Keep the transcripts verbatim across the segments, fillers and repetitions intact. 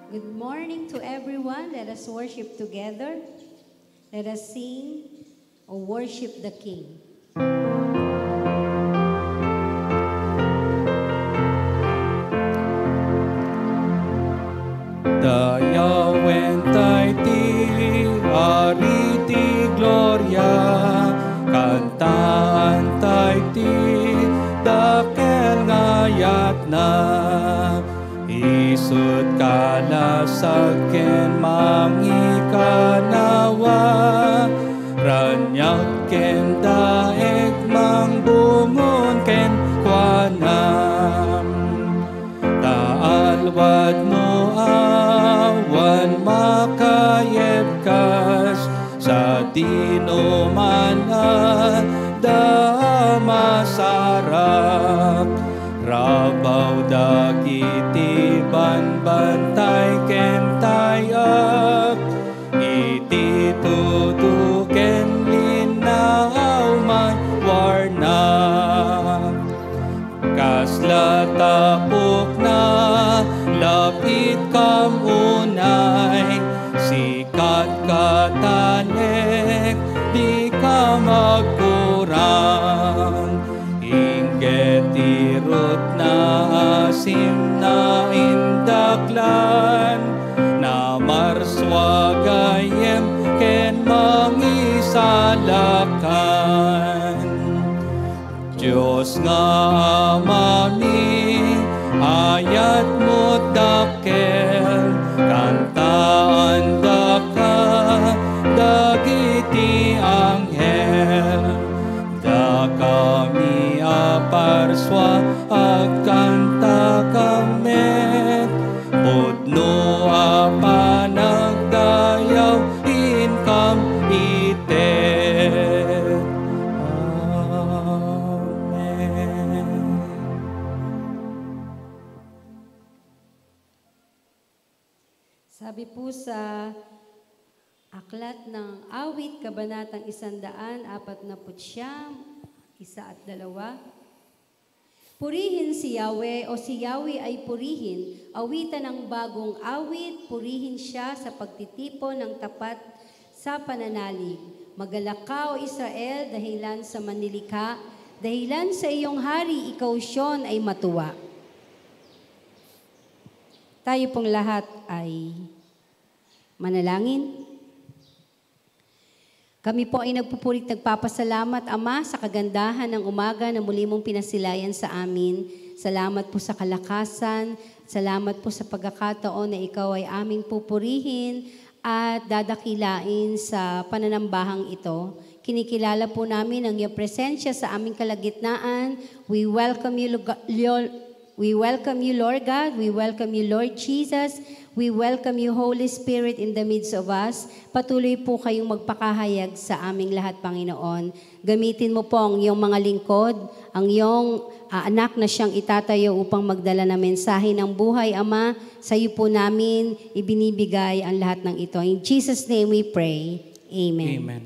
Good morning to everyone. Let us worship together. Let us sing, O Worship the King. Dayawen tay ti Ari ti gloria, kantaan tay ti dakkel nga ayatna. Isut' kalasag ken mangikanawa, raniag ken daeg mangbungon kenkuana. Ta alwad no awan makayebkas, sadino man adda a masarak. Rabaw dagiti banbantay ken tay-ak, iti tudo ken linnaaw maywarna. Kasla tapokna, lapit kam unay, sikat katalek, di ka magkurang. Ingged ti rutna, asimna indaklan, namarsua gayyem ken mangisalakan. Dios nga Amami, ayatmo dakkel, kantaandaka dagiti anghel. Dakami a parsua, agkantakami met, pudno a panagdayaw inkam ited. Amen. Sabi po sa Aklat ng Awit, Kabanatang isandaan apatnaputsiyam, isa at dalawa. Purihin si Yahweh, o si Yahweh ay purihin, awitan ng bagong awit, purihin siya sa pagtitipon ng tapat sa pananalig. Magalak ka, O Israel, dahilan sa Manlilikha, dahilan sa iyong hari, ikaw, Sion, ay matuwa. Tayo pong lahat ay manalangin. Kami po ay nagpupuri't nagpapasalamat, Ama, sa kagandahan ng umaga na muli mong pinasilayan sa amin. Salamat po sa kalakasan. Salamat po sa pagkakataon na ikaw ay aming pupurihin at dadakilain sa pananambahang ito. Kinikilala po namin ang iyong presensya sa aming kalagitnaan. We welcome you, Lord Ga-, Lord, We welcome you, Lord God. We welcome you, Lord Jesus. We welcome you, Holy Spirit, in the midst of us. Patuloy po kayong magpakahayag sa aming lahat, Panginoon. Gamitin mo po ang iyong mga lingkod, ang iyong, ah, anak na siyang itatayo upang magdala ng mensahe ng buhay, Ama. Sa iyo po namin ibinibigay ang lahat ng ito. In Jesus' name we pray. Amen. Amen.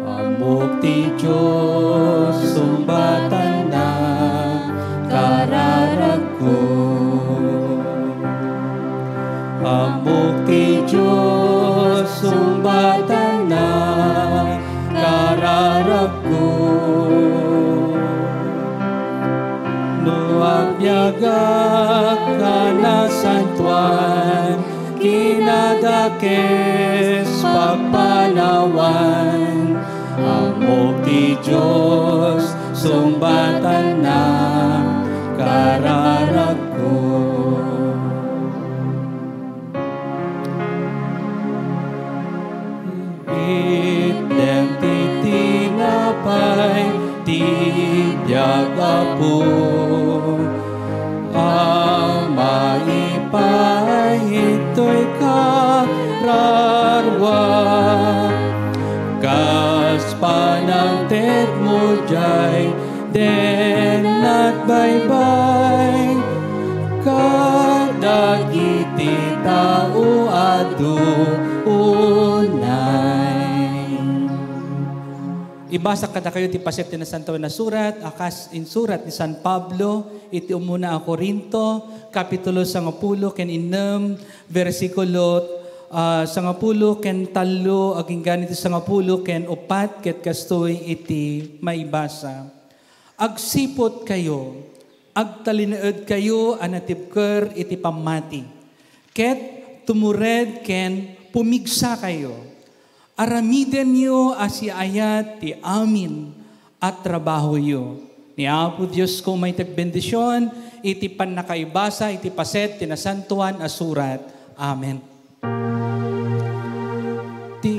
Ammok ti Dios, sungbatanna, kararagko. Ammok ti Dios, sungbatanna, kararagko. No agbiagak a nasantoan, kinadakes pagpanawan, ammok ti Dios, sungbatanna, kararagko. Itdem ti tinapay ti biag, Apo, a maipaay itoy kararua, kas panangtedmo diay den nagbaybay kadagiti tao adu unay. Ibasa kadakayo ti paset ti Nasantoan a Surat a kas insurat ni San Pablo iti umuna a Corinto, kapitulo sangapulo ken innem, bersikulo, ah, sangapulo ken tallo, agingga iti sangapulo ken uppat, ket kastoy iti maibasa. Agsiputkayo, agtalinaedkayo a natibker iti pammati, ket tumured ken pumigsakayo. Aramidenyo a siayat ti amin a trabahoyo. Ni Apo Diosko a maited bendision iti pannakaibasa iti paset ti Nasantoan a Surat. Amen. Ti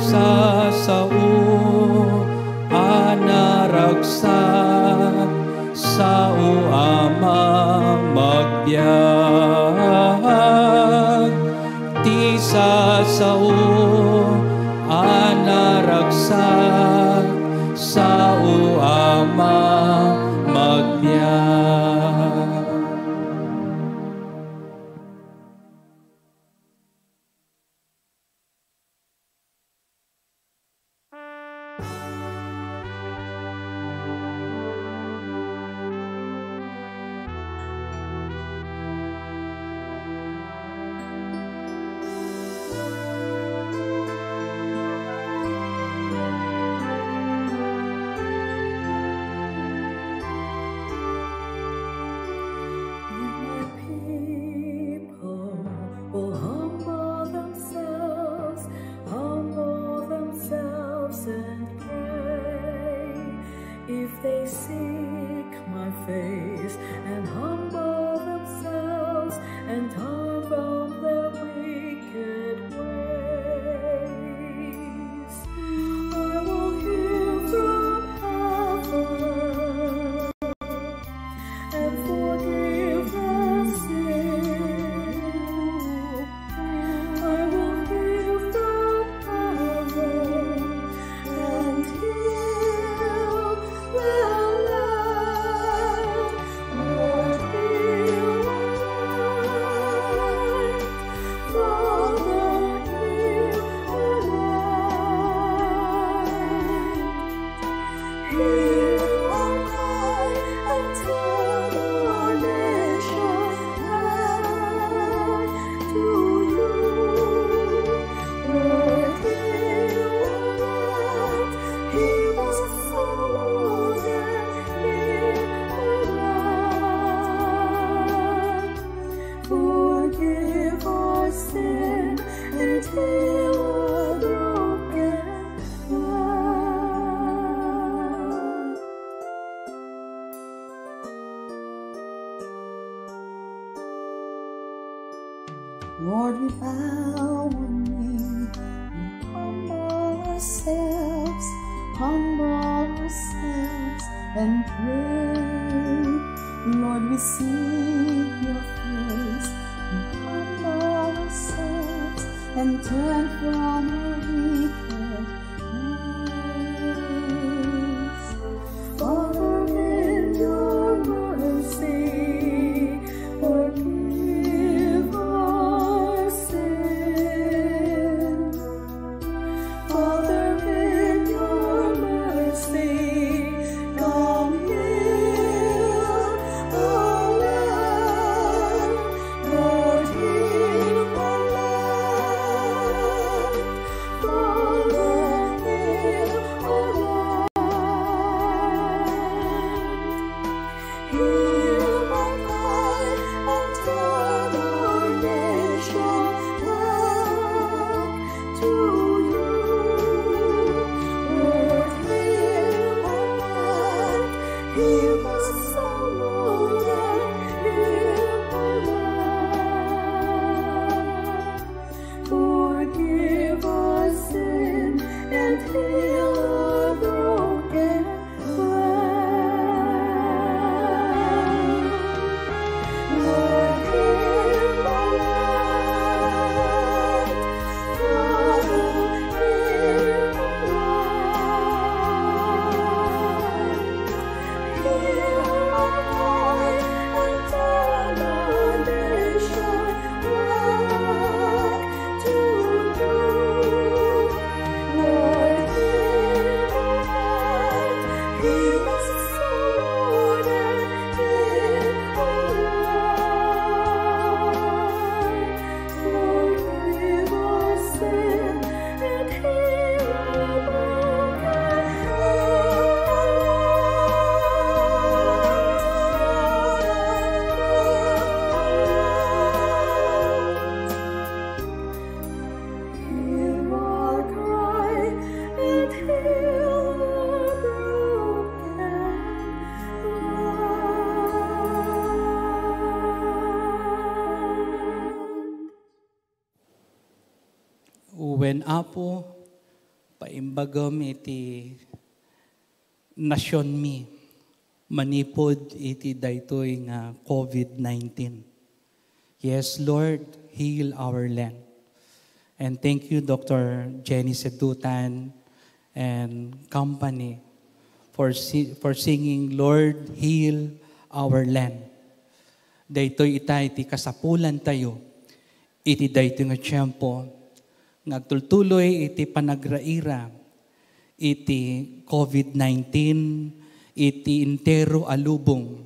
sasao a naragsak, sao a mamagbiag. Ti sasao a naragsak, sao a mamagbiag. People will humble themselves, humble themselves and pray. If they seek my face and humble themselves and turn from their wicked ways, I will hear from heaven and forgive their sin. I will hear from heaven and heal their land. Lord, heal our land. Father, heal our land. Hear our cry and turn our nation back to you. Lord, hear our land. Hear us, O Lord, and hear our land. Forgive our sin and heal our broken heart. Lord, we bow our knee, we humble ourselves, humble ourselves and pray. Lord, we seek your face, we humble ourselves and turn from our wicked ways. Father, in your mercy, forgive our sin. Father, in your mercy, come heal our land. Lord, heal our land. Father, heal our land. Hear my cry and turn our nation back to you. Lord, hear my cry, hear my sorrow, and hear my land. Forgive our sin and heal our broken land. Lord, hear my life. Father, hear my life. Hear Wen, Apo, paimbagem iti nasionmi manipud iti daytoy nga COVID nineteen. Yes, Lord, heal our land. And thank you, Doctor Jenny Sedutan and company, for si-, for singing, "Lord, heal our land." Daytoy ita iti kasapulantayo iti daytoy nga tiempo nga agtultuloy iti panagraira iti COVID nineteen iti entero a lubong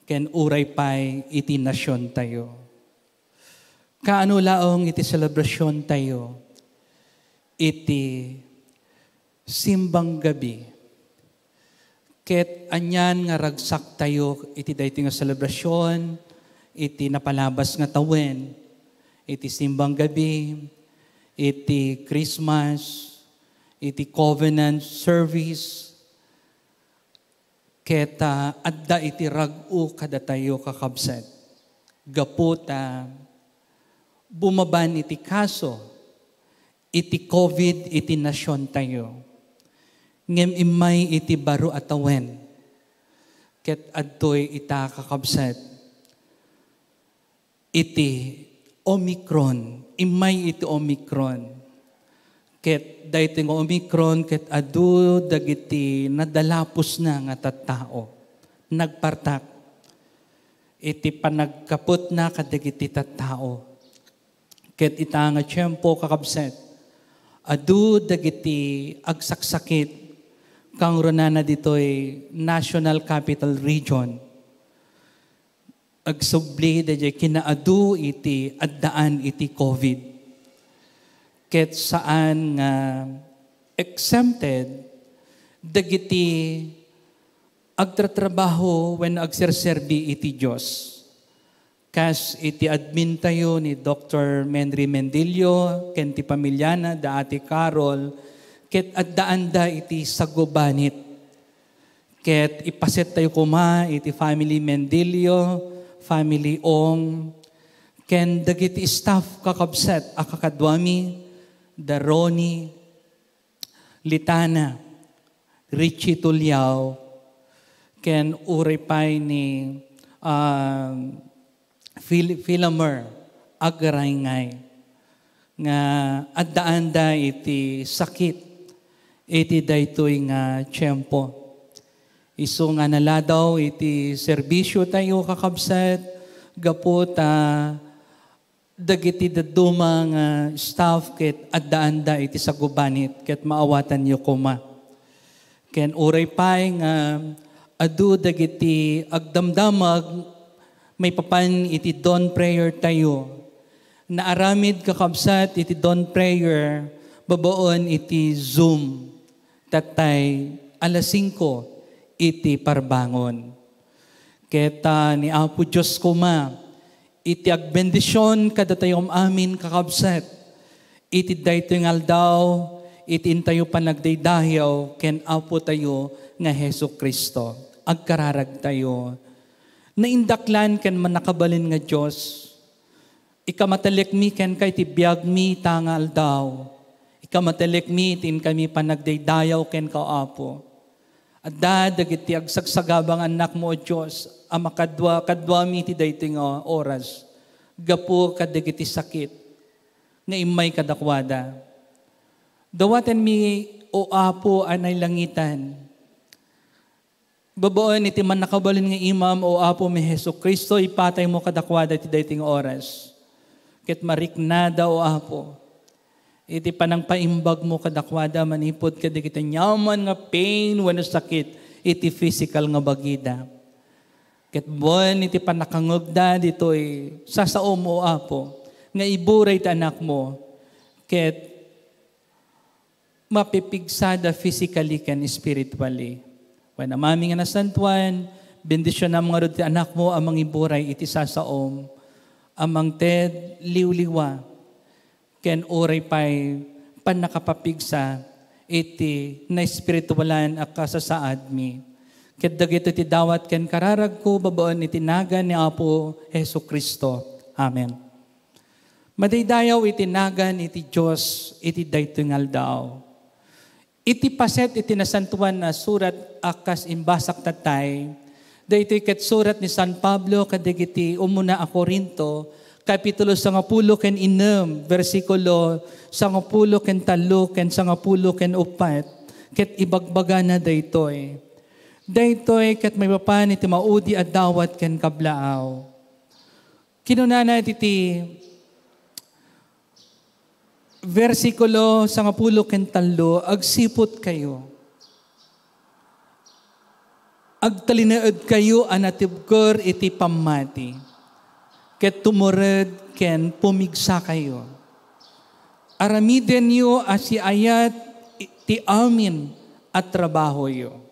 ken uray pay iti nasiontayo. Kaano laeng iti selebrasiontayo iti simbang gabi. Ket anian nga ragsaktayo iti daytoy nga selebrasion, iti napalabas nga tawen, iti simbang gabi, iti Christmas, iti covenant service, ket, ah, adda iti rag-o kadatayo, kakabsat. Gapu ta bumaban iti kaso iti COVID iti nasiontayo. Ngem immay iti baro a tawen, ket adtoy ita, kakabsat, iti Omicron, immay iti Omicron. Ket daytoy nga Omicron ket adu dagiti nadalapusna nga tattao. Nagpartak iti panagkaputna kadagiti tattao. Ket ita nga tiempo, kakabsat, adu dagiti agsaksakit, kangrunana ditoy National Capital Region. Agsubli daydiay kinaadu iti addaan iti COVID. Ket saan nga exempted dagiti agtratrabaho wenno agserserbi iti Dios. Kas iti admintayo ni Doctor Menry Mendillo ken ti pamiliana da Ate Carol, ket addaanda iti sagubanit. Ket ipasettayo koma iti family Mendillo, family Ong, ken dagiti staff, kakabsat a kakaduami, da Ronnie, Litana, Richie Tuliao, ken uray pay ni, ah, Phil-, Philomer Agrayngay, nga addaanda iti sakit iti daytoy nga tiempo. Isu nga naladaw iti serbisiotayo, kakabsat, gapu ta dagiti dadduma nga staff ket addaanda iti sagubanit ket maawatanyo koma. Ken uray pay nga adu dagiti agdamdamag maipapan iti dawn prayer tayo. Naaramid, kakabsat, iti dawn prayer babaen iti Zoom. Tattay alas singko iti parbangon. Ket, ah, ni Apo Dios koma iti agbendision kadatayo amin, kakabsat, iti daytoy nga aldaw, iti intayo panagdaydayaw ken Apotayo nga Jesu-Cristo. Agkararagtayo. Naindaklan ken mannakabalin nga Dios, ikamatellekmi kenka iti biagmi ita nga aldaw. Ikamatellekmi iti inkami panagdaydayaw kenka, Apo. Adda dagiti agsagsagaba nga annakmo, O Dios, a makadua-kaduami iti daytoy nga oras gapu kadagiti sakit nga immay kadakuada. Dawatenmi, O Apo a nailangitan, babaen iti mannakabalin nga imam, O Apomi Jesu-Cristo, ipataymo kadakuada iti daytoy nga oras. Ket mariknada, O Apo, iti panangpaimbagmo kadakuada manipud kadagiti aniaman nga pain wenno sakit iti physical nga bagida. Ket wen iti pannakangngegda ditoy sasaom, O Apo, nga iburay ti anakmo, ket mapipigsada physically ken spiritually. Wen, Amami nga nasantoan, bendisionam ngarud ti anakmo a mangiburay iti sasaom a mangted liwliwa ken uray pay pannakapapigsa iti naespiritualan a kasasaadmi. Ket dagitoy ti dawat ken kararagko babaen iti nagan ni Apo Jesu-Cristo. Amen. Madaydayaw iti nagan iti Dios iti daytoy nga aldaw. Iti paset iti Nasantoan a Surat a kas imbasakta tay, daytoy ket surat ni San Pablo kadagiti umuna a Corinto, kapitulo sangapulo ken innem, bersikulo sangapulo ken tallo ken sangapulo ken uppat, ket ibagbagana daytoy. Daytoy ket maipapan iti maudi a dawat ken kablaaw. Kinunana iti bersikulo sangapulo ken tallo, "Agsiputkayo. Agtalinaedkayo a natibker iti pammati, ket tumured ken pumigsakayo. Aramidenyo a siayat ti amin a trabahoyo."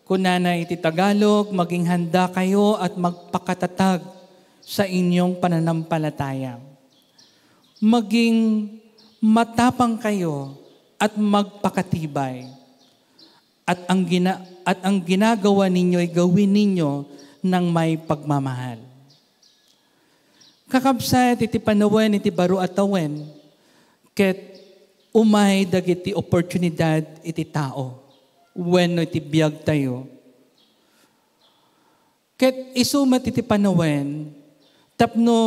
Kunana iti Tagalog, "Maging handakayo at magpakatatag sa inyong pananampalataya. Maging matapang kayo at magpakatibay. At ang gina-, at ang ginagawa ninyo'y gawin ninyo nang may pagmamahal." Kakabsat, iti panawen iti baro a tawen, ket umay dagiti oportunidad iti tao wenno iti biagtayo. Ket isu met iti panawen tapno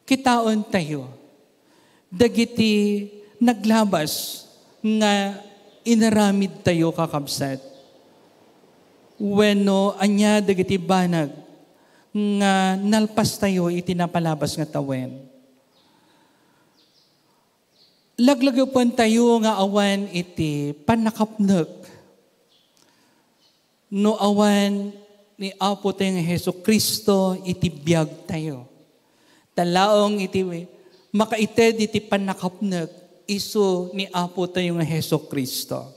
kitaentayo dagiti naglabas nga inaramidtayo, kakabsat, wenno ania dagiti banag nga nalpastayo iti napalabas nga tawen. Laglagipentayo nga awan iti pannakapnek no awan ni Apotayo nga Jesu-Cristo iti biagtayo. Ta laeng iti makaited iti pannakapnek isu ni Apotayo nga Jesu-Cristo,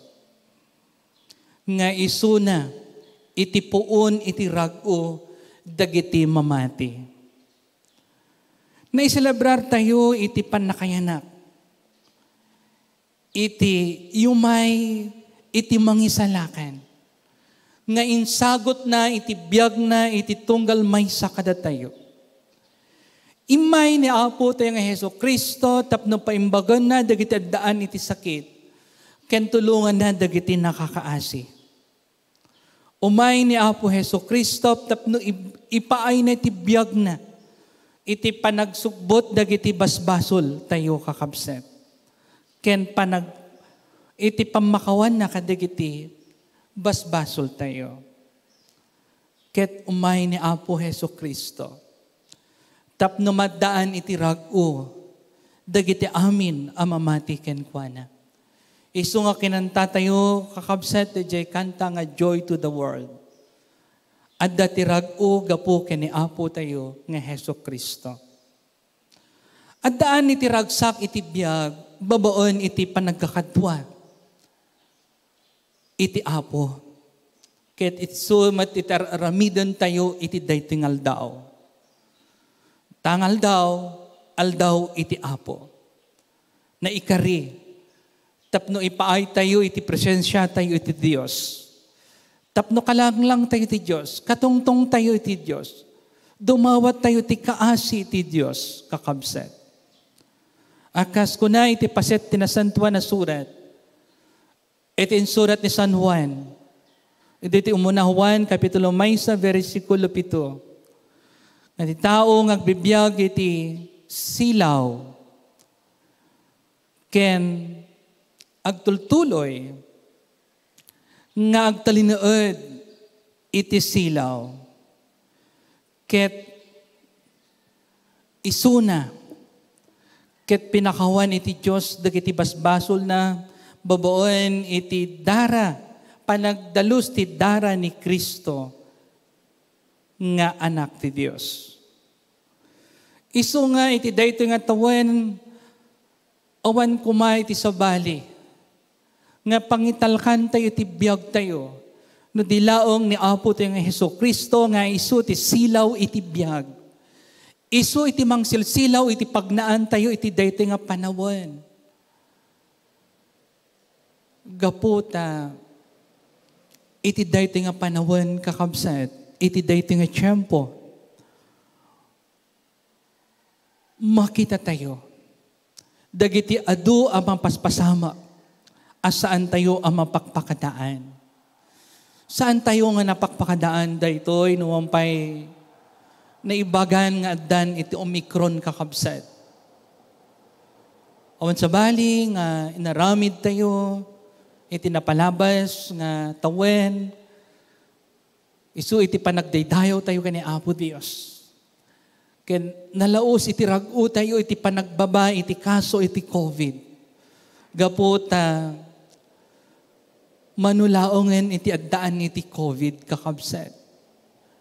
nga isuna iti puon iti rag-o dagiti mamati. Naiselebrartayo iti pannakayanak, iti umay iti Mangisalakan nga insagutna iti biagna iti tunggal maysa kadatayo. Immay ni Apotayo nga Jesu-Cristo tapno paimbaganna dagiti addaan iti sakit ken tulonganna dagiti nakakaasi. Umay ni Apo Jesu-Cristo tapno ib-, ipaayna ti biagna iti panagsubbot dagiti basbasoltayo, kakabsat, ken panag-, iti pammakawanna kadagiti basbasoltayo. Ket umay ni Apo Jesu-Cristo tapno maddaan iti rag-o dagiti amin a mamati kenkuana. Isu nga kinantatayo, kakabsat, daydiay kanta nga Joy to the World. Adda ti rag-o gapu ken ni Apotayo nga Jesu-Cristo. Addaan iti ragsak iti biag babaen iti panagkakadua iti Apo. Ket isu met iti ar-, aramidentayo iti daytoy nga aldaw. Ta nga aldaw, aldaw iti Apo. Naikari tapno ipaaytayo iti presensiatayo iti Dios. Tapno kalanglangtayo iti Dios, katungtongtayo iti Dios, dumawattayo ti kaasi iti Dios, kakabsat. A kas kuna iti paset ti Nasantoan a Surat, iti insurat ni San Juan, iti umuna Juan, kapitulo maysa, bersikulo pito, nga ti tao nga agbibiag iti silaw ken agtultuloy nga agtalinaed iti silaw, ket isuna, ket pinakawan iti Dios dagiti basbasolna babaen iti dara, panagdalus ti dara ni Cristo nga Anak ti Dios. Isu nga iti daytoy nga tawen, awan koma iti sabali nga pangitalkantayo iti biagtayo no di laeng ni Apotayo nga Jesu-Cristo nga isu ti silaw iti biag. Isu iti mangsilsilaw iti pagnaantayo iti daytoy nga panawen. Gapu ta iti daytoy nga panawen, kakabsat, iti daytoy nga tiempo, makitatayo dagiti adu a mapaspasamak a saantayo a mapakpakadaan. Saantayo nga napakpakadaan daytoy no awan pay naibagan nga addan iti Omicron, kakabsat. Awan sabali nga inaramidtayo iti napalabas nga tawen, isu iti panagdaydayawtayo ken ni Apo Dios. Ken nalaus iti rag-otayo iti panagbaba iti kaso iti covid. Gapu ta mano laengen iti addaan iti covid, kakabsat.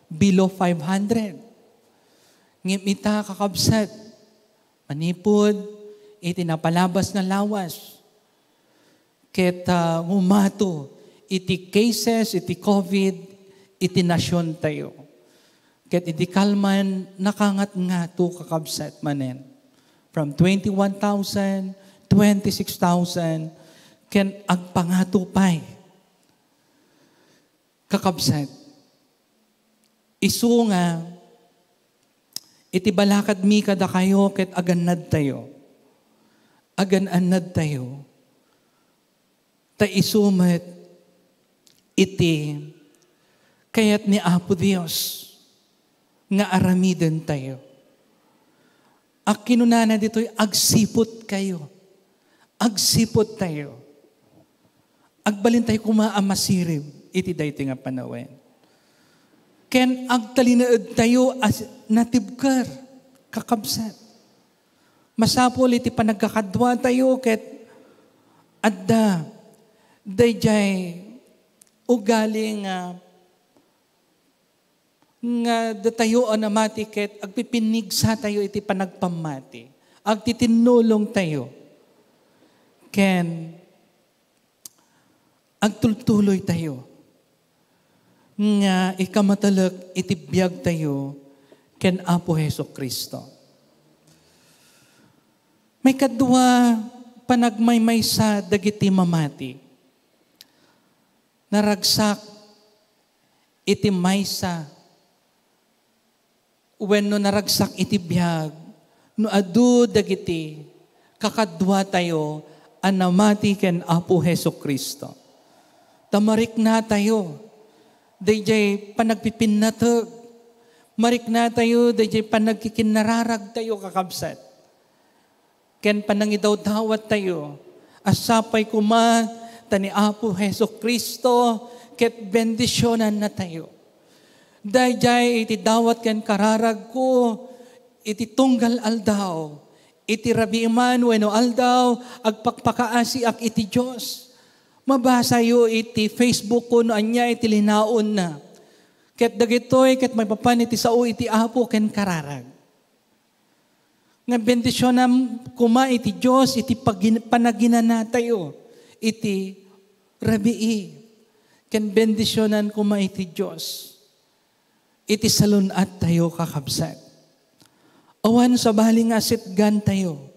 Below five hundred. Ngem ita, kakabsat, manipud iti napalabas nga lawas, ket, ah, ngumato iti cases iti covid iti nasiontayo. Ket idi kalman, nakangatngato, kakabsat, manen. From twenty-one thousand, twenty-six thousand, ken agpangato pay. Kakabsat, isu nga iti balakadmi kadakayo ket agannadtayo. Agan-annadtayo. Ta isu met iti kayat ni Apo Dios nga aramidentayo. A kinunana ditoy, "Agsiputkayo." Agsiputtayo. Agbalintayo koma a masirib iti daytoy nga panawen. Ken agtalinaedtayo a s-, natibker, kakabsat. Masapul iti panagkakaduatayo ket adda daydiay ugali nga, nga datayo a namati ket agpipinnigsatayo iti panagpammati. Agtitinnulongtayo ken agtultuloytayo nga ikamatelek iti biagtayo ken Apo Jesu-Cristo. Maikadua, panagmaymaysa dagiti mamati. Naragsak iti maysa wenno naragsak iti biag no adu dagiti kakaduatayo a namati ken Apo Jesu-Cristo. Ta mariknatayo daydiay panagpipinnateg, mariknatayo daydiay panagkikinnararagtayo, kakabsat, ken panangidawdawattayo a sapay koma ta ni Apo Jesu-Cristo ket bendisionannatayo. Daydiay iti dawat ken kararagko iti tunggal aldaw, iti rabii man wenno aldaw, agpakpakaasiak iti Dios. Mabasayo iti Facebook ko no ania iti linaonna. Ket dagitoy ket maipapan iti sao iti Apo ken kararag. Nga bendisionan koma iti Dios iti pagin-, panaginanatayo iti rabii. Ken bendisionan koma iti Dios iti salun-attayo, kakabsat. Awan sabali nga asitgantayo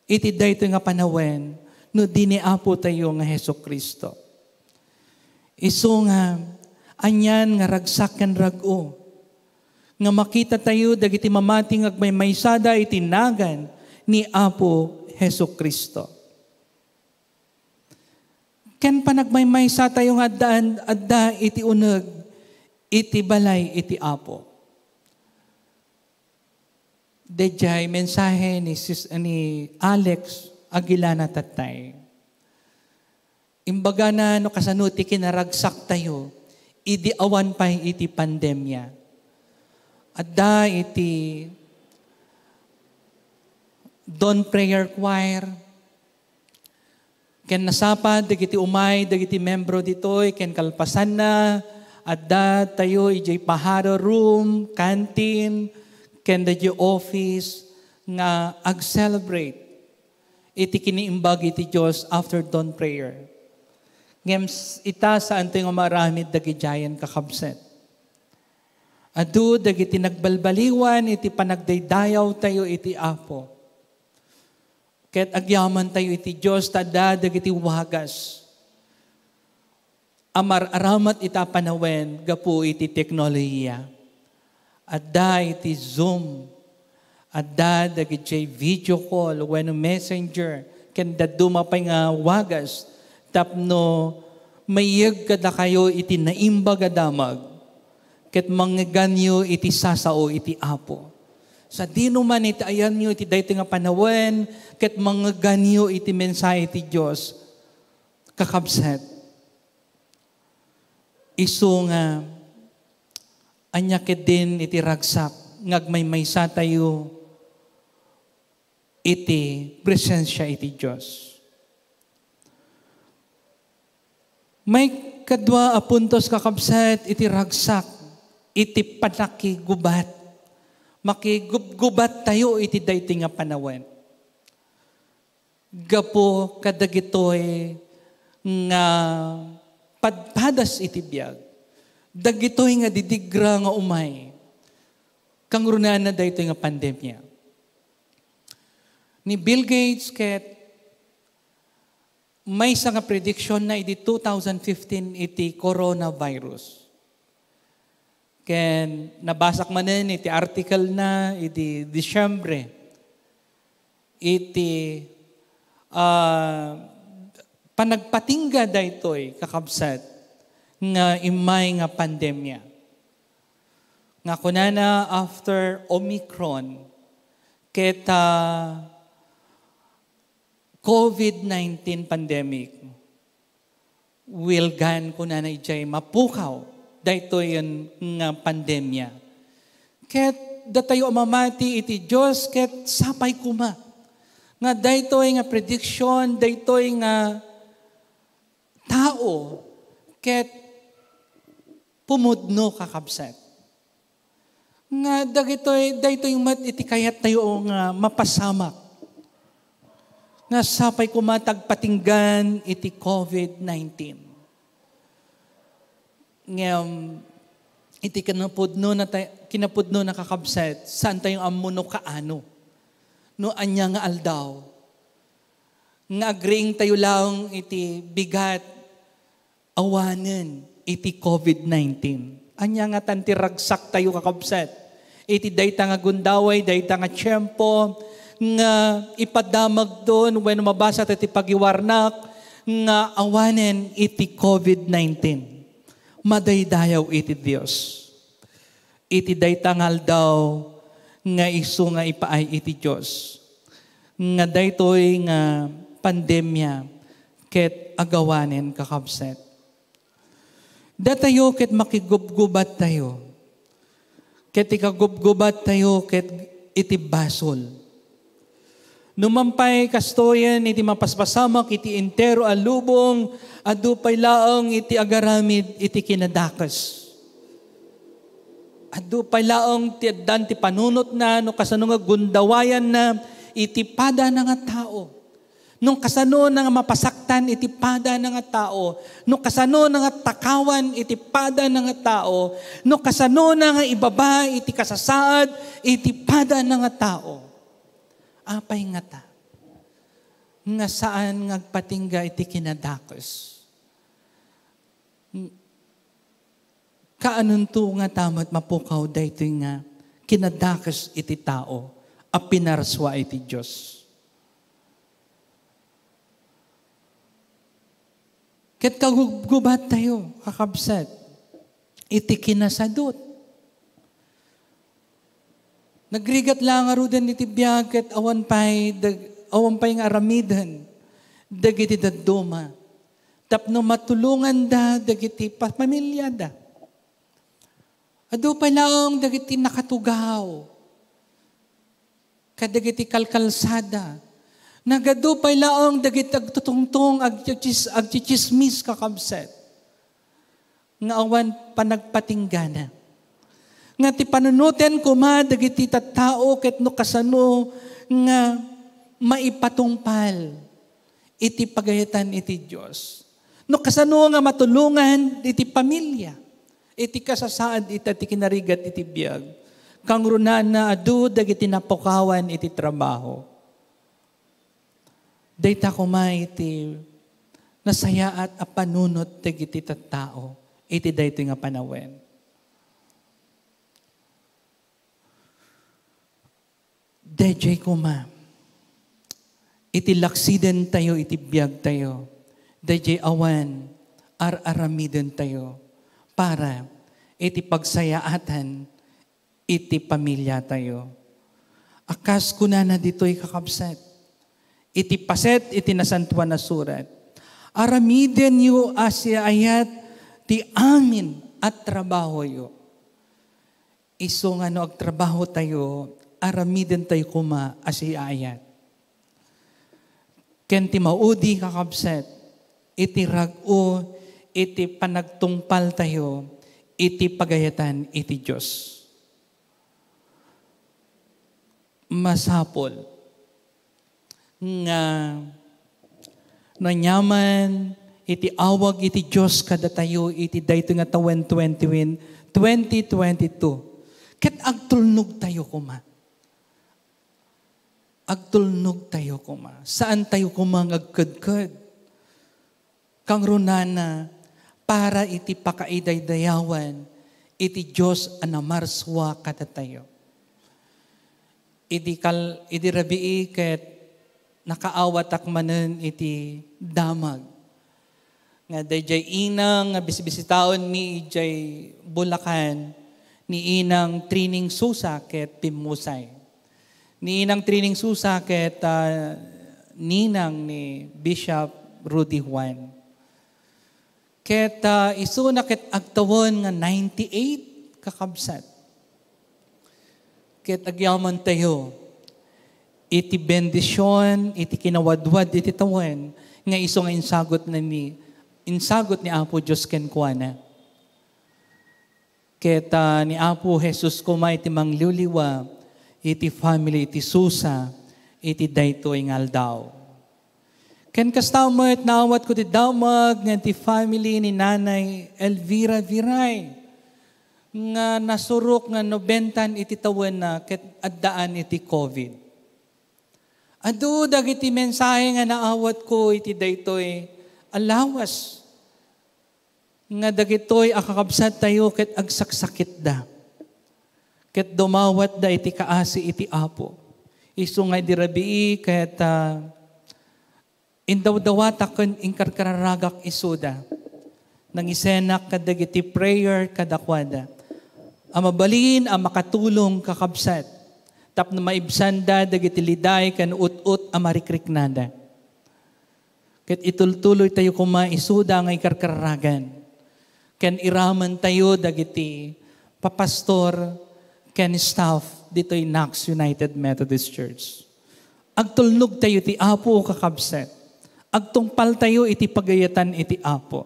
iti daytoy nga panawen no di ni Apotayo nga Jesu-Cristo. Isu nga, anian nga ragsak ken rag-o nga makitatayo dagiti mamati nga agmaymaysada iti nagan ni Apo Jesu-Cristo. Ken panagmaymaysatayo nga adda, adda iti uneg iti balay iti Apo. Daydiay mensahe ni sis-, ni Alex Aguilana tattay. Imbagana no kasano ti kinaragsaktayo idi awan pay iti pandemia. Adda iti Dawn Prayer Choir, ken nasapa dagiti umay dagiti membro ditoy ken kalpasanna, adda tayo idiay paharo room, canteen, ken daydiay office nga ag-celebrate iti kiniimbag iti Dios after dawn prayer. Ngem s-, ita, saantayo nga maaramid dagidiayen, kakabsat. Adu dagiti nagbalbaliwan iti panagdaydayawtayo iti Apo. Ket agyamantayo iti Dios ta adda dagiti wagas a mar-aramat ita panawen gapu iti teknolohiya. Adda iti Zoom, Adda dagidiay video call wenno messenger ken dadduma pay nga wagas tapno maiyeg kadakayo iti naimbag a damag ket mangngeganyo iti sasao iti Apo. Sadino man iti ayanyo iti daytoy nga panawen ket mangngeganyo iti mensahe ti Dios, kakabsat. Isu nga ania ketdin iti ragsak nga agmaymaysatayo iti presensia iti Dios. Maikadua a puntos, kakabsat, iti ragsak iti pannakigubat. Makigubgubattayo iti daytoy nga panawen. Gapu kadagitoy nga padpadas iti biag, dagitoy nga didigra nga umay, kangrunaanna daytoy nga pandemia. Ni Bill Gates ket maysa nga prediction na idi two thousand fifteen iti coronavirus. Ken nabasak manen iti article na iti Disyembre iti, ah, panagpatingga daytoy, kakabsat, nga immay nga pandemia. Nga kunana, after Omicron, ket, ah, covid nineteen pandemic, will gone, kunana, idiay mapukaw daytoy nga pandemia. Ket datayo a mamati iti Dios ket sapay koma nga daytoy nga prediction, daytoy nga tao ket pumudno, kakabsat. Nga dagitoy, daytoy met iti kayattayo nga mapasamak. Nga sapay koma ta agpatinggan iti covid nineteen. Ngem, iti kinapudno na tay-, kinapudno na, kakabsat, saan tayo ammo no kaano, no ania nga aldaw. Nga agriingtayo laeng iti bigat awanen iti covid nineteen. Ania ngatan ti ragsaktayo, kakabsat, iti dayta nga gundaway, dayta nga tiempo nga ipadamagton wenno mabasat iti pagiwarnak nga awanen iti covid nineteen? Madaydayaw iti Dios iti dayta nga aldaw nga isu nga ipaay iti Dios nga daytoy nga pandemia ket agawanen, kakabsat. Datayo ket makigubgubattayo. Ket ikagubgubattayo ket iti basol. Numan pay kastoyen iti mapaspasamak iti entero a lubong, adu pay laeng iti agaramid iti kinadakes. Adu pay laeng ti addan ti panunotna no kasano nga gundawayanna iti padana nga tao. No kasano na nga mapasaktan iti padana nga tao, no kasano na nga takawan iti padana nga tao, no kasano na nga ibaba iti kasasaad iti padana nga tao. Apay ngata nga saan nga agpatingga iti kinadakes? Kaanonto ngata met mapukaw daytoy nga kinadakes iti tao a pinarsua iti Dios? Ket kagubgubattayo, kakabsat, iti kinasadut. Nagrigat la ngaruden iti biag ket awan pay dag-, awan pay nga aramiden dagiti dadduma tapno matulonganda dagiti pamiliada. Adu pay laeng dagiti nakatugaw kadagiti kalkalsada. Nagadu pay laeng dagiti agtutungtong, agchis-, agchichismis, kakabsat, nga awan panagpatinggana. Nga ti panunoten koma dagiti tattao ket no kasano nga maipatungpal iti pagayatan iti Dios. No kasano nga matulongan iti pamilia, iti kasasaad ita ti kinarigat iti biag, kangrunaanna adu dagiti napukawan iti trabaho. Dayta koma iti nasayaat a panunot dagiti tattao iti daytoy nga panawen. Daydiay koma, iti laksidentayo iti biagtayo, daydiay awan ar-aramidentayo para iti pagsayaatan iti pamiliatayo. A kas kunana ditoy, kakabsat, iti paset iti Nasantoan a Surat, "Aramidenyo a siaayat ti amin a trabahoyo." Isu nga no agtrabahotayo, aramidentayo koma a siaayat. Ken ti maudi, kakabsat, iti rag-o iti panagtungpaltayo iti pagayatan iti Dios. Masapul nga no aniaman iti awag iti Dios kadatayo iti daytoy nga tawen twenty, twenty twenty-two, ket agtulnogtayo koma. Agtulnogtayo koma. Saantayo koma nga agkedked. Kangrunana, para iti pakaidaydayawan iti Dios a namarsua kadatayo. Idi kal-, idi rabii ket nakaawatak manen iti damag. Nga daydiay inang nga bisbisitaenmi idiay Bulacan, ni Inang Trining Susa ket pimmusay. Ni Inang Trining Susa ket, ah, ninang ni Bishop Rudy Juan. Ket, ah, isuna ket agtawen nga ninety-eight, kakabsat. Ket agyamantayo iti bendision, iti kinawadwad iti tawen nga isu nga insagot na ni, insagot ni Apo Dios kenkuana. Ket, ah, ni Apo Jesus koma iti mangliwliwa iti family iti Susa iti daytoy nga aldaw. Ken kasta met, naawatko ti damag nga ti family ni Nanay Elvira Viray nga nasurok nga nobenta iti tawenna ket addaan iti covid. Adu dagiti mensahe nga naawatko iti daytoy a lawas nga dagitoy a kakabsattayo ket agsaksakitda, ket dumawatda iti kaasi iti Apo. Isu nga idi rabii ket, ah, indawdawatak ken inkarkararagak isuda. Nangisenak kadagiti prayer kadakuada a mabalin a makatulong, kakabsat, tapno maibsanda dagiti liday ken ut-ot a marikriknada. Ket itultuloytayo koma isuda nga ikarkararagan ken iramentayo dagiti papastor ken staff ditoy Knox United Methodist Church. Agtulnogtayo ti Apo, kakabsat. Agtungpaltayo iti pagayatan iti Apo.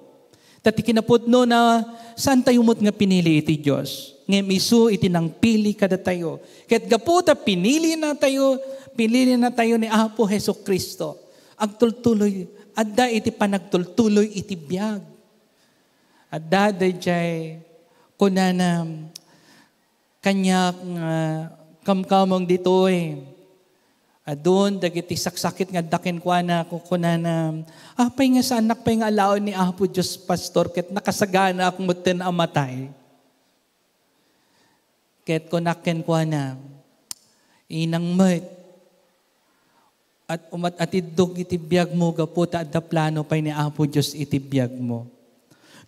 Ta ti kinapudno na, saantayo met nga pinili iti Dios, ngem isu iti nangpili kadatayo. Ket gapu ta pinilinatayo, pinilinatayo ni Apo Jesu-Cristo, agtultuloy, adda iti panagtultuloy iti biag. Adda daydiay kunana, kaniak nga kamkameng ditoy. Adun dagiti saksakit nga adda kenkuana, kukunana, "Apay nga saannak pay nga alaen ni Apo Dios, Pastor, ket nakasaganaak metten a matay?" Ket kunak kenkuana, "Inang met, at umat-atiddog iti biagmo gapu ta adda plano pay ni Apo Dios iti biagmo."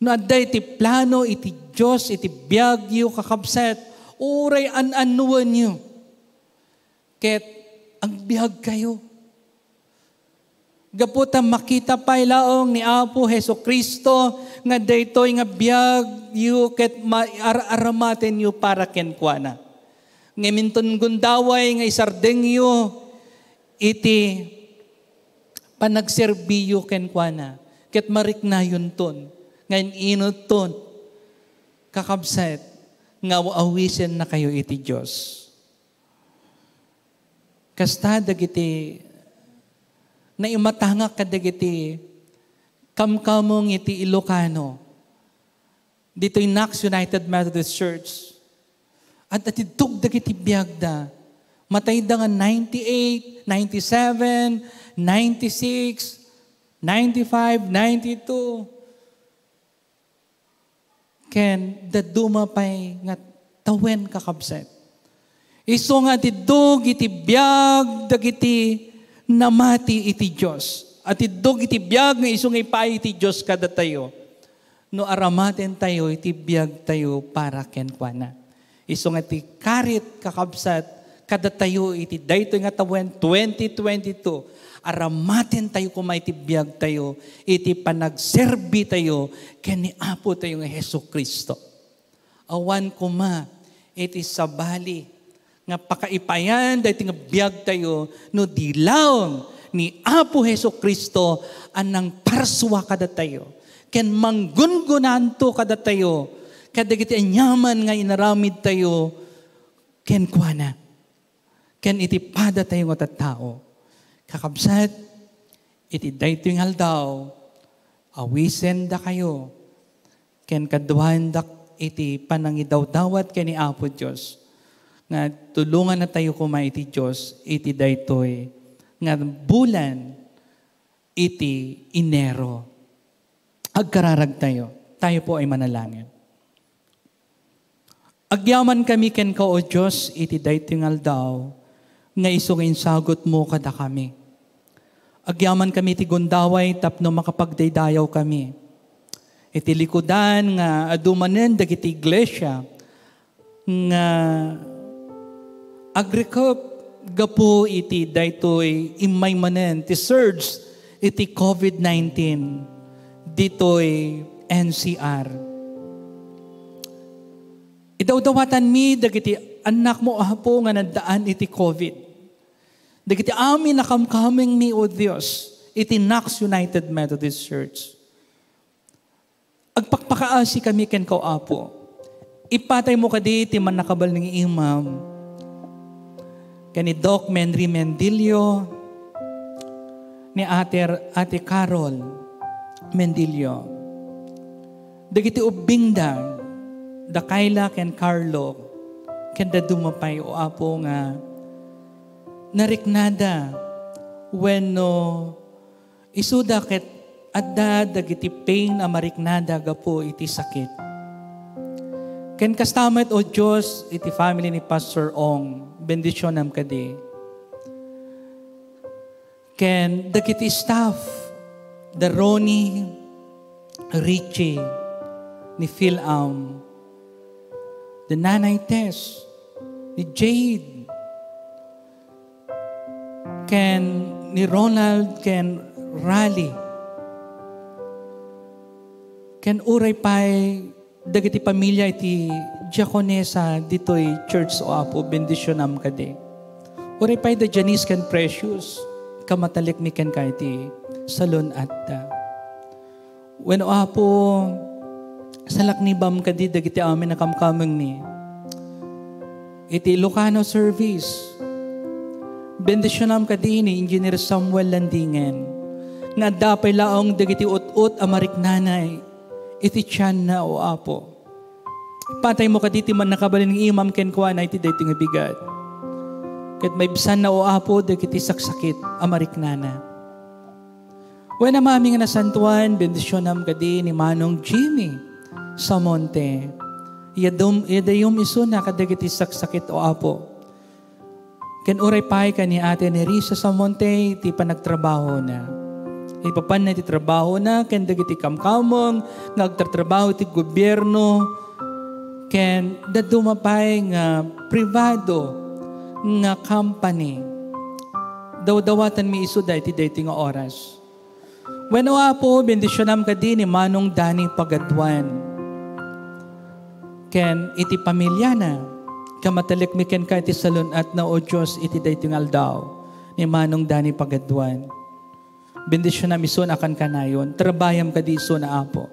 No adda iti plano iti Dios iti biagyo, kakabsat, uray an-annuenyo ket agbiagkayo. Gapu ta makita pay laeng ni Apo Jesu-Cristo nga daytoy nga biagyo ket ma-, ar-, aramatenyo para kenkuana. Ngem inton gundaway nga isardengyo iti panagserbiyo kenkuana, ket mariknayonton nga in-inutton, kakabsat, nga aw-awisennakayo iti Dios. Kasta dagiti naimatangak kadagiti kamkameng iti Ilocano ditoy Knox United Methodist Church. At atiddog dagiti biagda. Matayda nga ninety-eight, ninety-seven, ninety-six, ninety-five, ninety-two. Ken dadduma pay nga tawen, kakabsat. Isu nga atiddog iti biag dagiti namati iti Dios. Atiddog iti biag nga isu nga ipaay iti Dios kadatayo. No aramatentayo iti biagtayo para kenkuana. Isu nga ti karit, kakabsat, kadatayo iti daytoy nga tawen twenty twenty-two, aramatentayo koma iti biagtayo, iti panagserbitayo ken ni Apotayo nga Jesu-Cristo. Awan koma iti sabali nga pakaipayan daytoy nga biagtayo no di laeng ni Apo Jesu-Cristo a nangparsua kadatayo ken manggungunanto kadatayo kadagiti aniaman nga inaramidtayo kenkuana ken iti padatayo nga tattao. Kakabsat, iti daytoy nga aldaw, awisendakayo ken kaduaendak iti panangidawdawat ken ni Apo Dios nga tulongannatayo koma iti Dios iti daytoy nga bulan iti Enero. Agkararagtayo. Tayo po ay manalangin. Agyamankami kenka, O Dios, iti daytoy nga aldaw nga isu nga insagutmo kadakami. Agyamankami ti gundaway tapno makapagdaydayawkami iti likudan nga adu manen dagiti iglesia nga agrikup gapu iti daytoy immay manen ti surge iti covid nineteen ditoy N C R. Idawdawatanmi dagiti annakmo, Apo, nga naddaan iti covid. Dagiti amin a kamkamengmi, O Dios, iti Knox United Methodist Church. Agpakpakaasikami kenka, Apo. Ipataymo kadi ti mannakabalin nga imam ken ni Doc Menry Mendilio, ni Ate, Ate Carol Mendilio. Dagiti ubbingda, da Kayla ken Carlo, ken dadduma pay, O Apo, nga nariknada wenno isuda ket adda dagiti pain a mariknada gapu iti sakit. Ken kasta met, O Dios, iti family ni Pastor Ong, bendisionam kadi. Ken dagiti staff, da Ronnie, Richie, ni Phil Am, da Nanay Tess, ni Jade, ken ni Ronald, ken Raleigh. Ken uray pay dagiti pamilia iti diakonesa ditoy church, O Apo, bendisionam kadi. Uray pay da Janice ken Precious, kamatalikmi kenka iti salun-atta. Wen, O Apo, salaknibam kadi dagiti amin a kamkamengmi iti Ilocano service. Bendisionam kadi ni Engineer Samuel Landingen nga adda pay laeng dagiti ut-ot a mariknanay iti tianna, O Apo. Pataymo kadi ti mannakabalin nga imam kenkuana iti daytoy nga bigat. Ket maibsanna, O Apo, dagiti saksakit a mariknana. Wen, Amami nga nasantoan, bendisionam kadi ni Manong Jimmy Samonte. Iyadum-, iyadayom isuna kadagiti saksakit, O Apo. Ken uray pay ken ni Ate Nerissa Samonte ti panagtrabahona. Ipapanna ti trabahona ken dagiti kamkameng nga agtartrabaho iti gobierno ken dadduma pay nga pribado nga company. Dawdawatanmi isuda iti daytoy nga oras. Wen, O Apo, bendisionam kadi ni Manong Dani Pagaduan ken iti pamiliana. Kamatalikmi kenka iti salun-atna, O Dios, iti daytoy nga aldaw ni Manong Dani Pagaduan. Bendisionam isuna a kankanayon. Trabayam kadi isuna, Apo.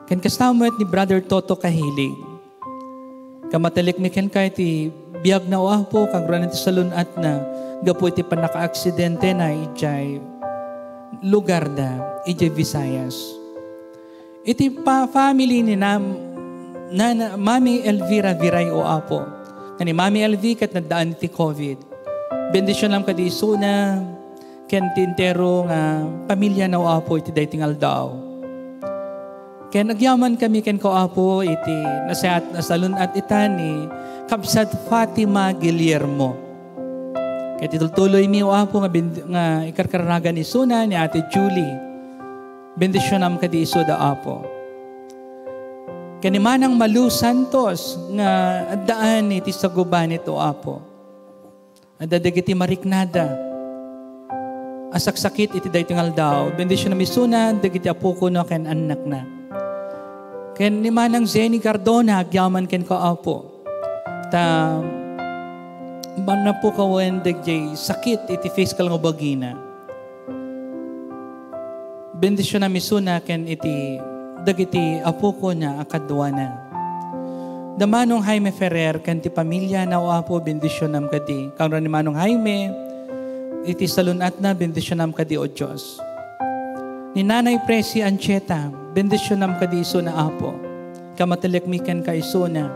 Ken kasta met ni Brother Toto Kahilig. Kamatalikmi kenka iti biagna, O Apo, kaguranan ti salun-atna gapu iti pannakaaksidentena idiay lugarda, idiay Visayas. Iti pa-, family ni Nam-, Nana-, Mami Elvira Viray, O Apo, nga ni Mami Elvi ket naddaan iti covid. Bendisionam kadi isuna ken ti entero nga pamiliana, O Apo, iti daytoy nga aldaw. Ken agyamankami kenka, O Apo, iti nasayaat a salun-at ita ni Kabsat Fatima Guillermo. Ket itultuloymi, O Apo, nga ben-, nga ikarkaragan isuna ni Ate Julie. Bendisionam kadi isuda, Apo. Ken ni Manang Malu Santos nga addaan iti sagubanit, O Apo. Adda dagiti mariknada a saksakit iti daytoy nga aldaw. Bendisionam isuna dagiti apokona ken annakna. Ken ni Manang Jenny Cardona, agyaman kenka, Apo. Ta, napukawen dagiti sakit iti physical nga bagina. Bendisionam isuna ken iti dagiti apokona a kaduana. Da Manong Jaime Ferrer ken ti pamiliana, O Apo, bendisionam kadi. Kangrana ni Manong Jaime, iti salun-atna, bendisionam kadi, O Dios. Ni Nanay Presi Ancheta, bendisionam kadi isuna, Apo. Kamatelekmi kenka isuna.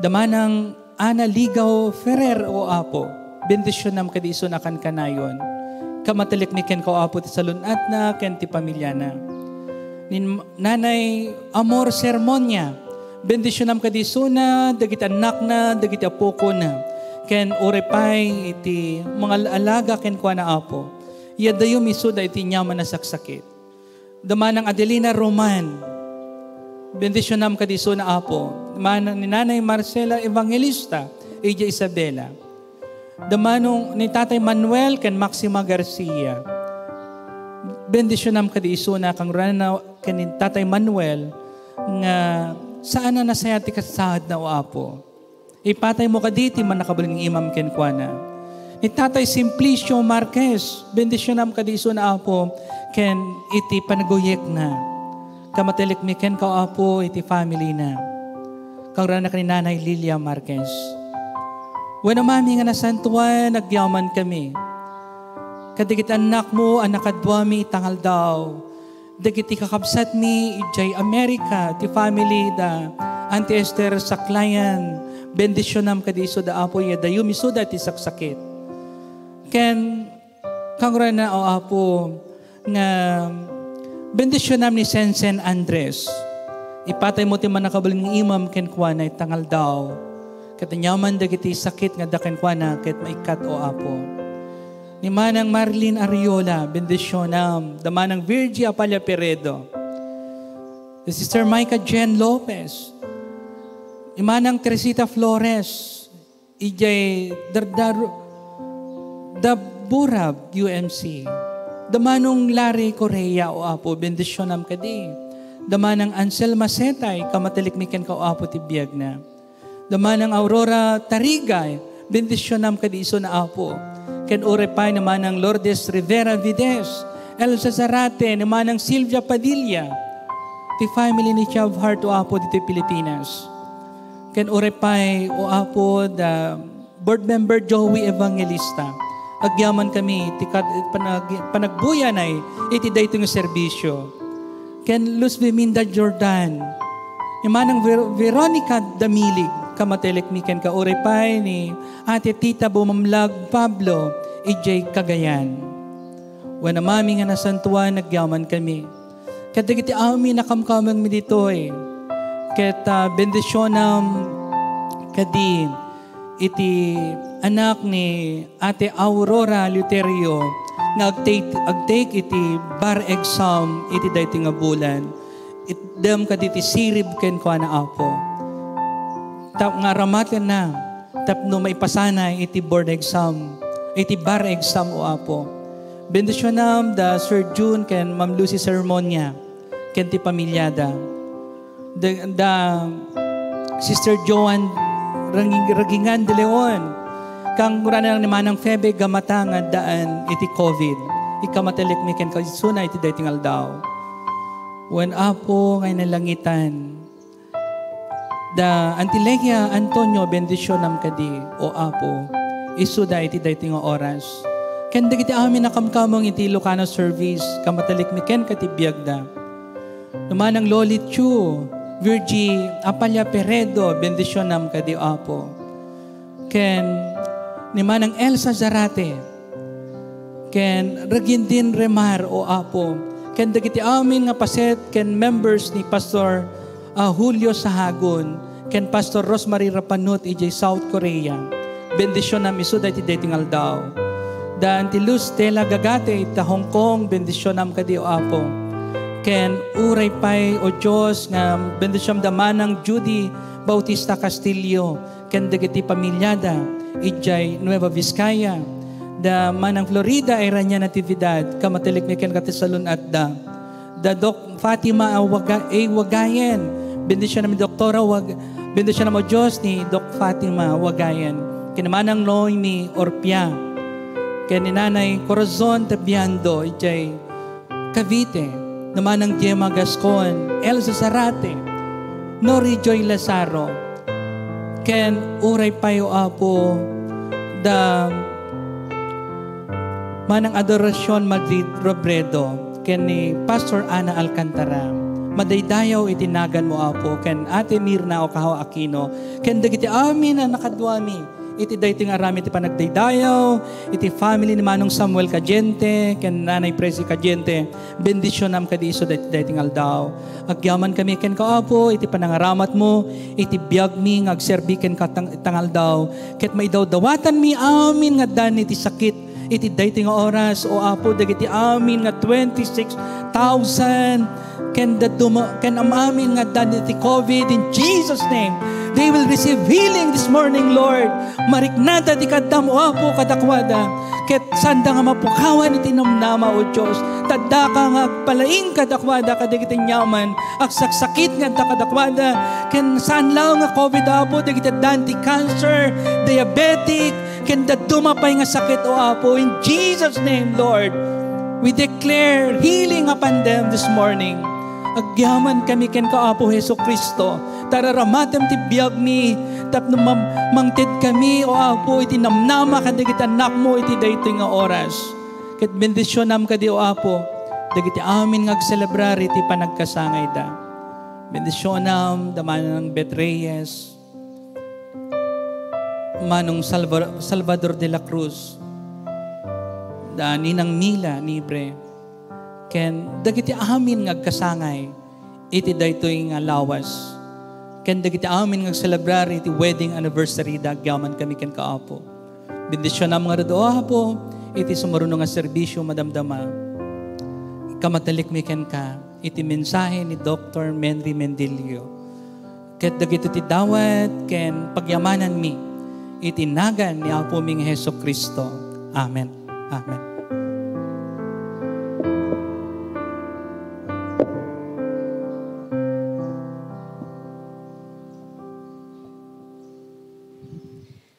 Da Manang Ana Ligaw Ferrer, O Apo, bendisionam kadi isuna kankanayon. Kamatelekmi kenka, O Apo, ti salun-atna ken ti pamiliana. Ni Nanay Amor Sermonia, bendisionam kadi isuna, dagiti annakna, dagiti apokona, ken uray pay iti mangal-alaga kenkuana, Apo. Iadayom isuda iti aniaman a saksakit. Da Manang Adelina Roman, bendisionam kadi isuna, Apo. Manang ni Nanay Marcela Evangelista, idiay Isabela. Da Manong ni Tatay Manuel ken Maxima Garcia. Bendisionam kadi isuna, kangrana ken ni Tatay Manuel nga saan a nasayaat ti kasasaadna, O Apo. Ipataymo kadi ti mannakabalin nga imam kenkuana. Ni Tatay Simplicio Marquez, bendisionam kadi isuna, Apo, ken iti panaguyekna. Kamatelekmi kenka, Apo, iti family na. Kangrana ken ni Nanay Lilia Marquez. Wen Amami nga nasantuan, agyamankami. Kadagiti annakmo a nakaduami ita nga aldaw, dagiti kakabsatmi idiay Amerika, ti family da Auntie Esther Saklayan, bendisionam kadi isuda, Apo, iadayom isuda ti saksakit. Ken kangrana, O Apo, nga bendisionam ni Sensen Andres. Ipataymo ti mannakabalin nga imam kenkuana ita nga aldaw. Ket aniaman dagiti sakit nga adda kenkuana ket maikkat, O Apo. Ni Manang Marlene Ariola, bendisionam. Da Manang Virgie Apalla Peredo. Ni Sister Micah Jen Lopez. Ni Manang Teresita Flores. Idiay Dardar-, Daburab, U M C. Da Manong Larry Correa, O Apo, bendisionam kadi. Da Manang Ansel Masetay, kamatelekmi kenka, O Apo, ti biagna. Da Manang Aurora Tarigay, bendisionam kadi isuna, Apo. Ken uray pay ni Manang Lourdes Rivera Vides, Elsa Zarate, ni Manang Silvia Padilla, ti family ni Chab Hart, O Apo, ditoy Pilipinas. Ken uray pay, O Apo, da Board Member Joey Evangelista, agyamankami ti kad-, panag-, panagbuyanay iti daytoy nga serbisyo. Ken Luz Biminda Jordan, ni Manang Ver-, Veronica Damilig, kamatelekmi kenka, uray pay ni Ate Tita Bumamlag Pablo, idiay Cagayan. Wen Amami nga nasantuan, agyamankami. Kadagiti amin a kamkamengmi ditoy, ket, ah, bendisionam kadi iti anak ni Ate Aurora Luterio nga agtake, agtake iti bar exam iti daytoy nga bulan. Itdem kadi ti sirib kenkuana, Apo. Tap-, nga aramatenna tapno maipasanay iti board exam, iti bar exam, O Apo. Bendisionam da Sir Jun ken Ma'am Lucy Sermonia ken ti pamilyada. Da, da Sister Joan Rang-, Ragingan de Leon, kangrana ni Manang Febe Gamata nga addaan iti covid. Ikamatelekmi kenka isuna iti daytoy nga aldaw. Wen Apo nga inalangitan, da Antilegia Antonio, bendisionam kadi, O Apo, isuda iti daytoy nga oras. Ken dagiti amin a kamkameng iti Ilocano service, kamatelekmi kenka ti biagda. Ni Manang Loli Chu, Virgie Apalla Peredo, bendisionam kadi, O Apo. Ken ni Manang Elsa Zarate, ken Regindin Remar, O Apo, ken dagiti amin nga paset ken members ni Pastor, ah, Julio Sahagun ken Pastor Rosemary Rapanut idiay South Korea. Bendisionam isu daytoy, daytoy nga aldaw. Da Auntie Luz Stella Gagate ita Hong Kong, bendisionam kadi, O Apo. Ken uray pay, O Dios, nga bendisionam da Manang Judy Bautista Castillo ken dagiti pamiliada idiay Nueva Vizcaya. Da Manang Florida Irania Natividad, kamatelekmi kenka ti salun-atda. Da Doc Fatima a Waga-, A Wagayen, bendisionam ni Doktora Wag-, bendisionam, O Dios, ni Doc Fatima Wagayen. Ken Manang Noemi Orpia, ken ni Nanay Corazon Tabiando idiay Cavite, ni Manang Gemma Gascon, Elsa Zarate, Nori Joy Lazaro, ken uray pay, O Apo, da Manang Adoracion Madrid Robredo, ken ni Pastor Ana Alcantara. Madaydayaw iti naganmo, Apo, ken Ate Mirna Ocajo Aquino, ken dagiti amin a nakaduami iti daytoy nga aramid ti panagdaydayaw, iti family ni Manong Samuel Cadiente, ken Nanay Presi Cadiente. Bendisionam kadi isu daytoy, daytoy nga aldaw. Agyamankami kenka, Apo, iti panangaramatmo iti biagmi nga agserbi kenka tang-, ita nga aldaw. Ket maidawdawatanmi amin nga addan iti sakit iti daytoy nga oras, O Apo, dagiti amin nga twenty-six thousand ken dadduma, ken am-amin nga addan iti COVID, in Jesus' name, they will receive healing this morning, Lord. Mariknada ti kaaddam, O Apo, kadakuada. Ket saanda nga mapukawan iti namnama, O Dios. Ta addaka nga agpalaing kadakuada kadagiti aniaman a saksakit nga adda kadakuada. Ken saan laeng nga COVID, Apo, dagiti addan ti cancer, diabetic, ken dadduma pay nga sakit, O Apo. In Jesus' name, Lord, we declare healing upon them this morning. Agyamankami kenka, Apo Jesu-Cristo, ta araramatem ti biagmi tapno mam-, mangted kami, O Apo, iti namnama kadagiti annakmo iti daytoy nga oras. Ket bendisionam kadi, O Apo, dagiti amin nga agselebrar iti panagkasangayda. Bendisionam da Manang Bet Reyes, Manong Salva-, Salvador de la Cruz, da Ninang Mila Nibre, ken dagiti amin nga agkasangay iti daytoy nga lawas, ken dagiti amin nga agselebrar iti wedding anniversary da, agyamankami kenka, Apo. Bendisionam ngarud, O Apo, iti sumuruno nga serbisio madamdama. Kamatelekmi kenka iti mensahe ni Doktor Menry Mendilio. Ket dagitoy ti dawat ken pagyamananmi iti nagan ni Apomi nga Jesu-Cristo. Amen. Amen.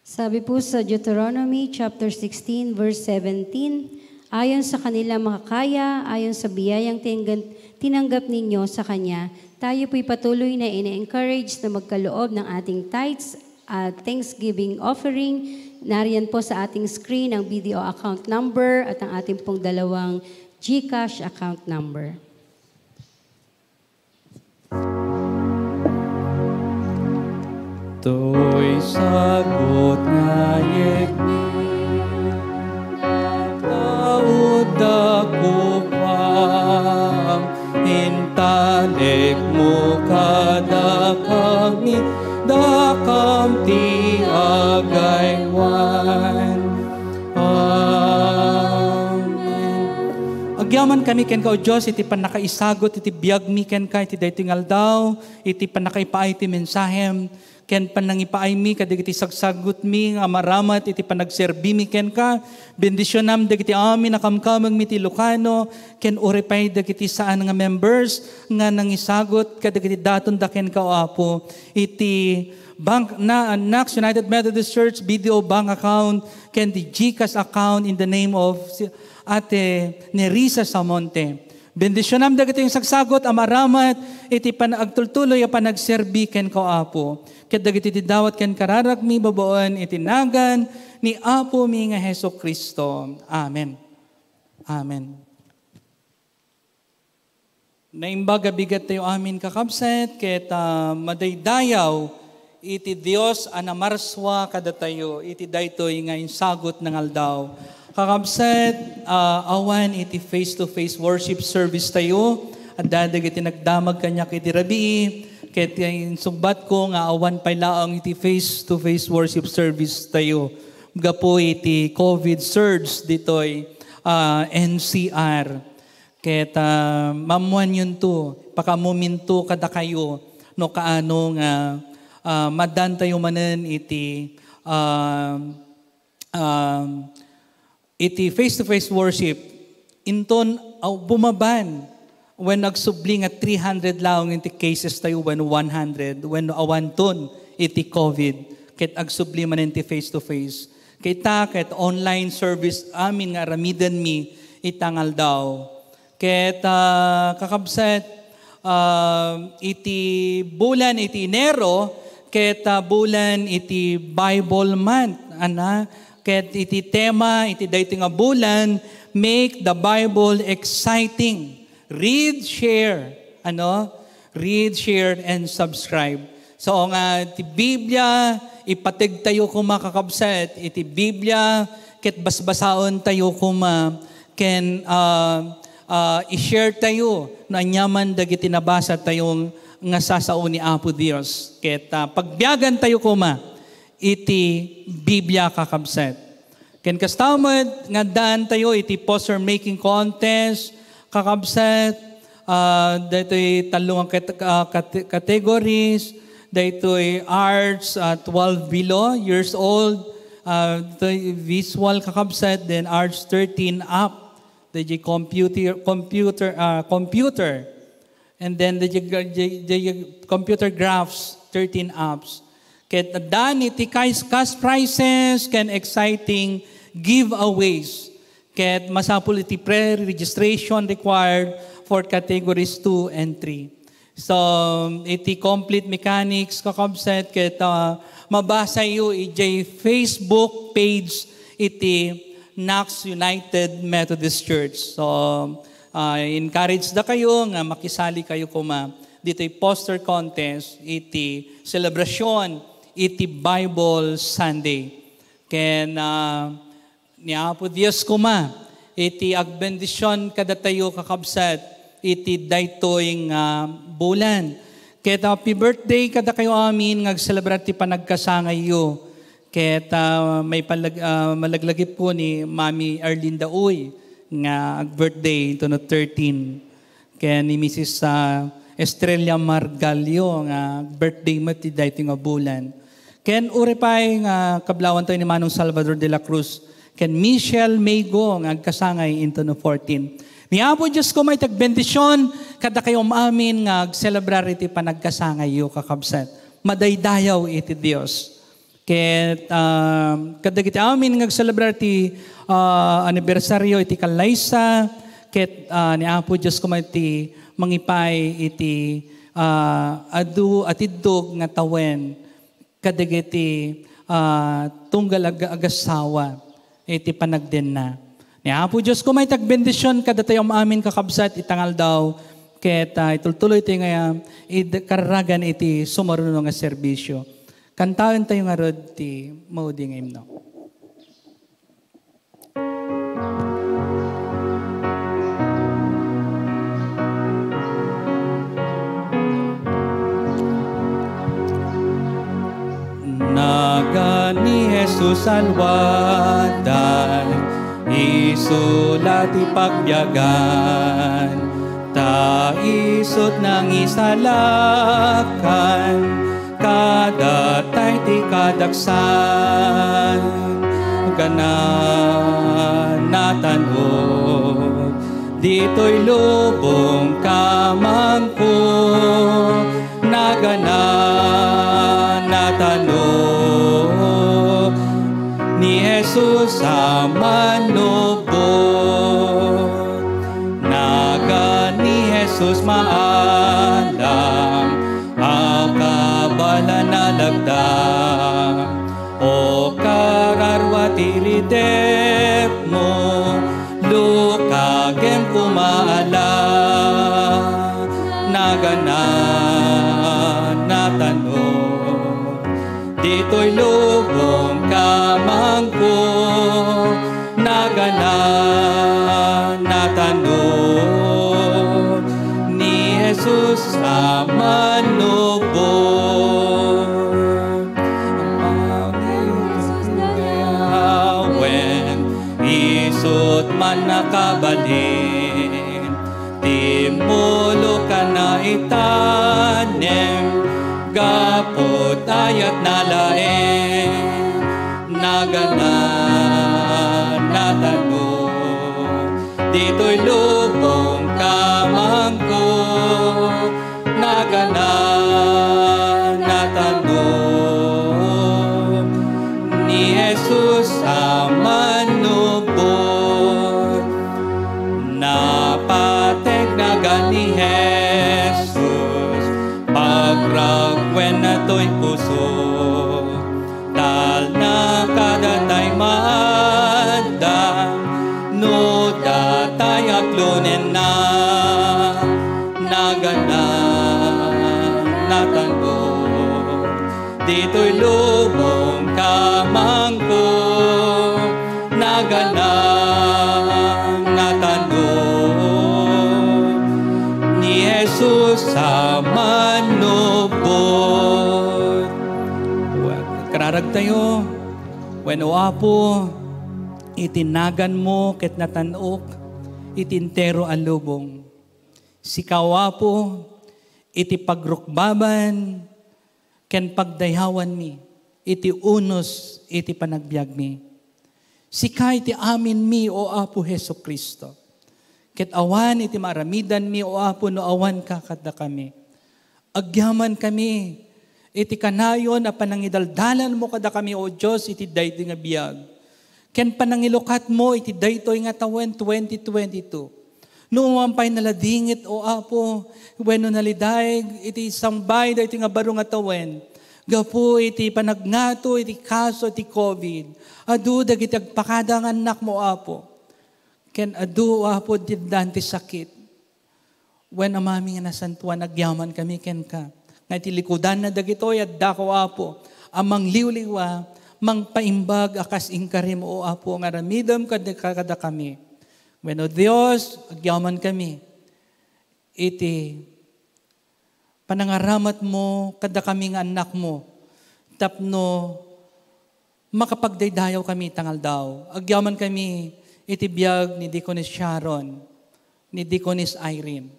Sabi po sa Deuteronomy chapter sixteen, verse seventeen, "Ayon sa kanila makakaya, ayon sa biyayang tinanggan-, tinanggap ninyo sa kanya." Tayo po'y patuloy na ina-encourage na magkaloob ng ating tithes at thanksgiving offering. Nariyan po sa ating screen ang B D O account number at ang ating pong dalawang GCash account number. Toy sagut nga yegmi, nataudda ko pang, intalekmo kadakami, dakam ti agaywan. Amen. Agyamankami kenka, O Dios, iti pannakaisagut iti biagmi kenka iti daytoy nga aldaw, iti pannakaipaay ti mensahem, ken pannangipaaymi kadagiti sagsagutmi nga maramat iti panagserbimi kenka. Bendisionam dagiti amin a kamkamengmi ti Ilocano, ken uray pay dagiti saan nga members nga nangisagut kadagiti datonda kenka, O Apo, iti bank na, Knox United Methodist Church B D O bank account ken ti GCash account in the name of si Ate Nerissa Samonte. Bendisionam dagiti nga sagsagut a maramat iti pan-, agtultuloy a panagserbi kenka, Apo, ket dagiti ti dawat ken kararagmi babaen iti nagan ni Apomi nga Jesu-Cristo. Amen. Amen. Naimbag a bigat tayo amin, kakabsat, ket, ah, madaydayaw iti Dios a namarsua kadatayo iti daytoy nga insagut nga aldaw. Kakabsat, ah, awan iti face-to-face worship service tayo. Adda dagiti nagdamag kaniak iti rabii, ket insungbatko nga awan pay laeng iti face-to-face worship service tayo gapu iti covid surge ditoy, ah, N C R. Ket, ah, maammuanyonto, pakaammominto kadakayo no kaano nga, ah, maaddaantayo manen iti, ah, um, iti face-to-face worship, inton, ah, bumaban, wenno agsubli nga three hundred laeng iti cases tayo, wenno one hundred, wenno awanton iti covid, ket agsubli manen ti face-to-face. Ket ita, ket online service amin nga aramidenmi ita nga aldaw. Ket, ah, kakabsat, ah, iti bulan iti Enero, ket, ah, bulan iti Bible month, ana, ket iti tema iti daytoy nga bulan, "Make the Bible exciting." Read, share, ano? Read, share, and subscribe. So, nga ti Biblia, ipateg tayo koma, kakabsat, iti Biblia, ket basbasaon tayo koma, ken, ah, ah, i-share tayo no aniaman dagiti nabasa tayo nga sasao ni Apo Dios. Ket, ah, pagbiagan tayo koma iti Biblia, kakabsat. Ken kasta met nga addaan tayo iti poster making contest, kakabsat, ah, daytoy tallo nga kat-, ah, kat-, categories, daytoy arts, ah, twelve below years old, ah, daytoy visual, kakabsat, then arts thirteen up, daytoy computer, computer, ah, computer. And then the, the, the, the computer graphs, thirteen apps. Ket addaan iti cash, cash prizes ken exciting giveaways. Ket masapul iti pre-registration required for categories two and three. So, iti complete mechanics, kakabsat, ket, ah, mabasayo idiay Facebook page iti Knox United Methodist Church. So, ah, encourage da kayo nga makisali kayo koma ditoy poster contest iti selebrasyon iti Bible Sunday. Ken, ah, ni Apo Dios koma iti agbendisyon kadatayo, kakabsat, iti daytoy nga bulan. Ket happy birthday kadakayo amin nga agselebrar ti panagkasangayyo. Ket, ah, maipalag-, ah, malaglagipko ni Mami Arlinda Uy nga ag-birthday intono thirteen. Ken ni Missus, ah, Estrella Margalio nga birthday met ti daytoy nga bulan. Ken uray pay nga kablawan tayo ni Manong Salvador de la Cruz ken Michelle Meigo nga agkasangay intono fourteen. Ni Apo Dios koma iti agbendisyon kadakayo amin nga agselebrar iti panagkasangayyo, kakabsat. Madaydayaw iti Dios. Ket, ah, kadagiti amin nga agselebrar ti, ah, anibersaryo iti kallaysa, ket, ah, ni Apo Dios koma ti mangipay iti, ah, adu a tiddog nga tawen kadagiti, ah, tunggal ag-, agassawa iti panagdenna. Ni Apo Dios koma iti agbendisyon kadatayo amin, kakabsat, ita nga aldaw, ket, ah, itultuloy tayo nga id-, karragan iti sumaruno nga serbisyo. Kantaentayo ngarud ti maudi nga imno. Nagan ni Jesus a luadan, isu la ti pagbiagan, ta isut' nangisalakan kadatay ti kadaksan. Nagan a natano ditoy lubong kamangko, nagan a natano ni Jesus a manubot. Nagan ni Jesus maalam a kabalan a lagda, o kararua ti ritipmo, lukagem koma ala. Nagan a natano ditoy lubong kamangko, nagan balin. Timmulok a naitanem, gapu ta ayat nalaen, nagana, natano. Ditoy lubong kamangko, nagana, natano. Ni Jesus a manubot. Napateg nagan ni Jesus, pagraguen na toy puso. Talna kada tay maadda, no datay aglonenna, nagana, natano. Ditoy lubong kamangko, nagana, natano. Ni Jesus a manubot. Kararag tayo. Wen, O Apo, iti naganmo ket natan-ok iti entero a lubong. Sika, O Apo, iti pagrukbaban ken pagdayawanmi iti unos iti panagbiagmi. Sika iti aminmi, O Apo Jesu-Cristo, ket awan iti maaramidanmi, O Apo, no awanka kadakami. Agyamankami iti kanayon a panangidaldalanmo kadakami, O Dios, iti daytoy nga biag, ken panangilukatmo iti daytoy nga tawen twenty twenty-two. No uman pay naladingit, O Apo, wenno nalidaig iti sangbay daytoy nga baro nga tawen, gapu iti panagngato iti kaso ti covid, adu dagiti agpakada nga annakmo, O Apo. Ken adu, O Apo, ti addaan ti sakit. Wen, Amami nga nasantoan, agyamankami kenka, nga iti likudanna dagitoy, addaka, O Apo, a mangliwliwa, mangpaimbag a kas inkarem, O Apo, nga aramidem kad-, kadakami. Wen, O Dios, agyamankami iti panangaramatmo kadakami nga annakmo tapno makapagdaydayawkami ita nga aldaw. Agyamankami iti biag ni Deaconess Sharon, ni Deaconess Irene,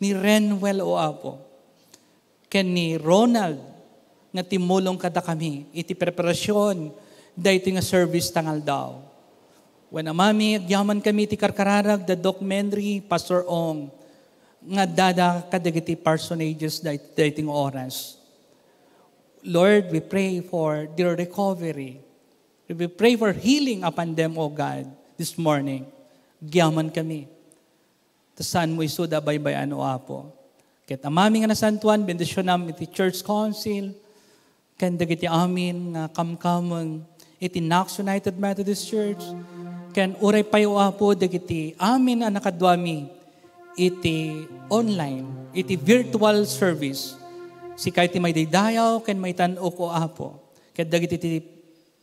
ni Renwell, O Apo, ken ni Ronald nga timmulong kadakami iti preparasyon daytoy nga service ita nga aldaw. Wen, Amami, agyamankami iti karkararag da Doc Menry, Pastor Ong, nga addada kadagiti personages day-, daytoy nga oras. Lord, we pray for their recovery. We pray for healing upon them, O God, this morning. Agyamankami. Ta saanmo isuda a baybay-an, O Apo. Ket Amami nga nasantoan, bendisionam iti Church Council, ken dagiti amin nga kamkameng iti Knox United Methodist Church, ken uray pay, O Apo, dagiti amin a nakaduami iti online, iti virtual service. Sika iti maidaydayaw ken maitan-ok, O Apo, ket dagiti ti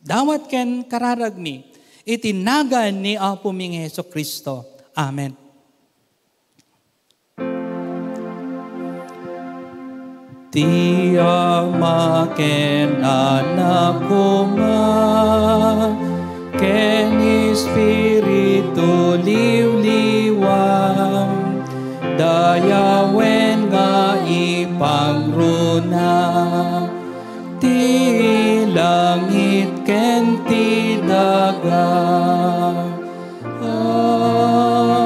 dawat ken kararagmi, iti nagan ni Apomi nga Jesu-Cristo. Amen. Ti Ama ken Anak koma, ken Espiritu Liwliwa, dayawen nga ipangruna ti langit ken ti daga. Amen.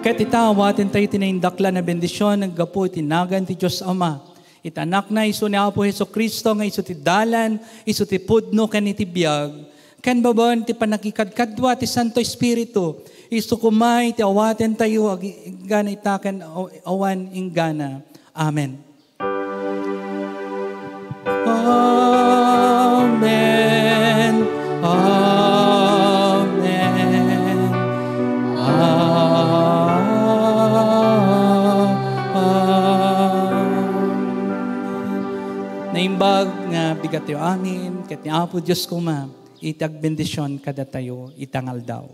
Ket ita, awaten tayo ti naindaklan a bendision, gapu iti nagan ti Dios Ama, iti Anakna, isu ni Apo Jesu-Cristo, nga isu ti dalan, isu ti pudno, ken iti biag, ken babaen ti pannakikadkadua ti Santo Espiritu, isu koma iti awaten tayo, ag-, inggana ita ken aw-, awan inggana. Amen. Amen. Amen. Amen. Naimbag nga bigat tayo amin, ket ni Apo Dios koma, iti agbendision kadatayo ita nga aldaw.